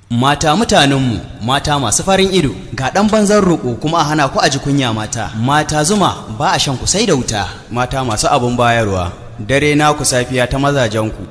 Mata mutanenmu, mata masu farin ido, ga ɗan banzan roƙo kuma a hana ku a ji kunya mata. Mata zuma ba a shan ku sai da wuta. Mata masu abun bayarwa, dare naku, safiya ta mazajenku.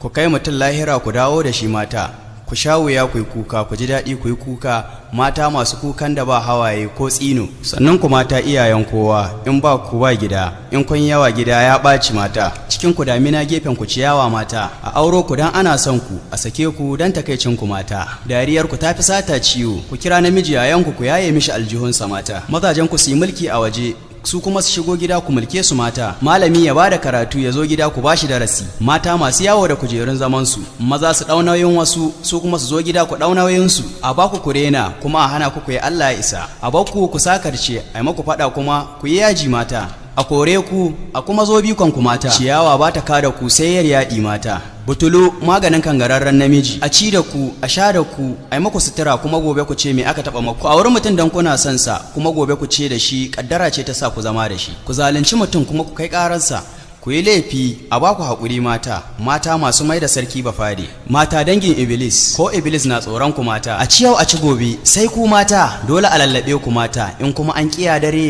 Ku kai mutum lahira ku dawo da shi mata. Ku sha wuya ku yi kuka, ku ji daɗi ku yi kuka, mata masu kukan da ba hawaye ko tsino. Sannan ku mata iyayen kowa, in ba ku ba gida, in kun yawa gida ya ɓaci mata. Cikin ku damina, gefen ku ciyawa mata. A auro ku dan ana son ku, a sake ku dan takaicin ku mata. Dariyar ku tafi sata ciwo, ku kira namiji yayan ku, ku yaye mishi aljihunsa mata. Mazajen ku su yi mulki a waje, su kuma su shigo gida ku mulke su mata. Malami ya bada karatu, ya zo gida ku bashi darasi. Mata masu yawo da kujerun zaman su, maza su dau nauyin wasu, su kuma su zo gida ku dau nauyin su. A ba ku kurena kuma a hana ku ku yi Allah ya isa. A ba ku ku sakarce, a maku fada kuma ku yi yaji mata. A kore ku a kuma zo bikon ku mata. Ciyawa ba ta kada ku sai yar yaɗi mata. Butulu maganin kangararren namiji. A ci da ku, a sha da ku, a yi maku sutura, kuma gobe ku ce me aka taba maku. A wurin mutum dan kuna son sa, kuma gobe ku ce da shi kaddara ce ta sa ku zama da shi. Ku zalunci mutum kuma ku kai kararsa. Ku yi laifi a baku haƙuri mata. Mata masu mai da sarki bafade. Mata dangin Iblis, ko Iblis na tsoron ku mata. A ci yau a ci gobe sai ku mata. Dole a lallaɓe ku mata, in kuma an kiya dare.